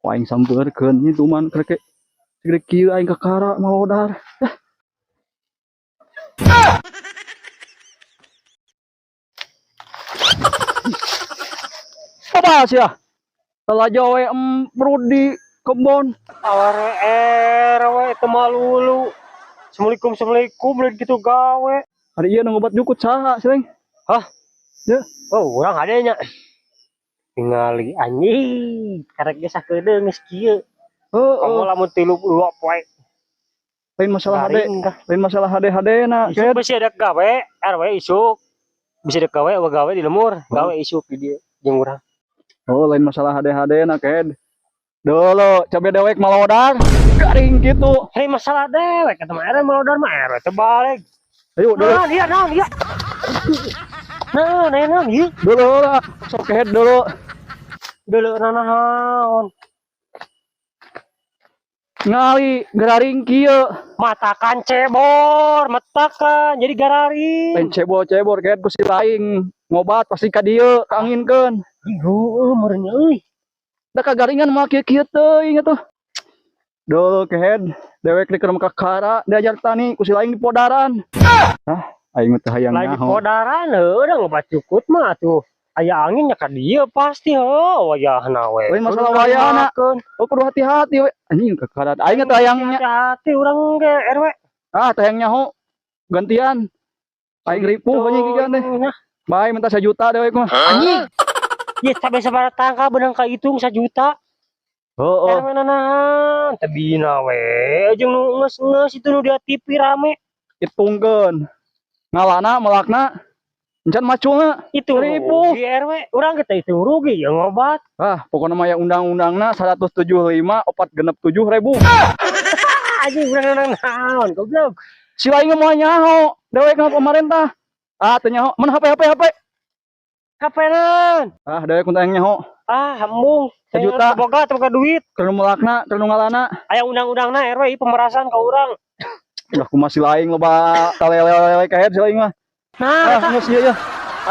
Ku aing sampeurkeun nya tuman krek segede kieu aing kakara malodar. Apa sih ya? Lalajo we emprut di kebon. Aware RW itu malulu. Assalamualaikum, assalamualaikum, lain gitu gawe. Hari ieu nu ngobat jukut saha sih, Leng? Hah? Ya. Oh, urang ada nya. Tingali anjing, karek ge sakedeung geus kieu. Heeh. Kamu lamun tilu dua poe. Lain masalah hade, Garing kah? Lain masalah hade-hade na, Isuk Ket. Bisi ada gawe, RW isuk. Bisa ada gawe, gawe di lemur, gawe isuk di dieu jeung urang. Oh, lain masalah hade-hade na, Ket. Dulu, cabe dewek malodar, garing gitu. Hei, masalah dewek kata mah RW malodar mah RW teh balik. Ayo, dulu. Naon ieu, naon ieu? Naon, naon, naon ieu? Dulu lah, sok kehed dulu. Dulu naon? Ngali geraring kieu. Matakan cebor, matakan jadi gararing. Lain cebor-cebor kehed ku si laing ngobat pasti ka dieu kaanginkeun. Heueuh meureun euy. Da kagaringan mah kieu-kieu teuing atuh. Dulu kehed dewek di keur kakara diajar tani ku si laing di podaran. Ah, aing mah teu hayang Lagi nyaho. Podaran heueuh da ngobat cukut mah atuh. Aya anginnya ka dieu pasti heuh wayahna we. Lain masalah wayahna. Oh, kudu hati-hati we. Anjing kakara. Aing teh hayang nya. Hati-hati urang ge RW. Ah, teh hayang nyaho. Gantian. Aing ripuh anjing kieu teh. Nah, Bae minta 1 juta dewek mah. Anjing. Ye cabe sabaraha tangkal beunang kahitung 1 juta. Heeh. RW nanahan teu bina we jeung nu geus-geus itu nu di TV rame. Hitungkeun. Ngalana melakna encan maculna. Itu Ripuh. rugi RW. Urang kita hitung rugi ya ngobat. Ah, pokoknya mah ya undang-undangna 175 4 genep 7 ribu. Anjing urang nang naon goblok. Si lain mau nyaho, dewek mah pemerintah. Ah, teu nyaho. Mana HP HP HP? Kapenan? Ah, dewek mun teu nyaho. Ah, embung. 1 juta. Boga teu boga duit. Keur nu melakna, keur nu ngalana. Aya undang-undangna RW ieu pemerasan ka urang. Udah kumaha si laing loba talele-lele kahet si laing mah. Nah, Ah, geus ieu ya.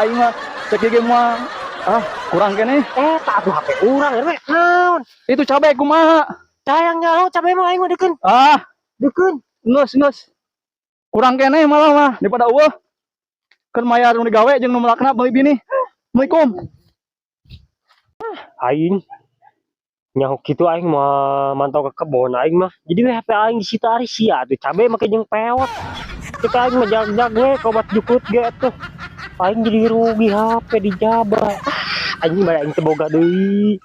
Aing mah cek ieu mah ah, kurang keneh. Eh, tak atuh HP urang RW. Naon? Itu cabe kumaha? Tayang nyaho cabe mah aing mah deukeun. Ah, Deukeun. Geus geus. Kurang keneh malah mah daripada eueuh. Keur mayar nu digawe jeung nu melakna meuli bini. Assalamualaikum. Aing nyaho kitu aing mah mantau ke kebon aing mah. Jadi we HP aing disita ari sia atuh cabe make jeung pewot. Kita aing mah jag-jag we kobat jukut ge atuh. Aing jadi rugi HP dijabah. Ah, anjing mah aing teu boga deui.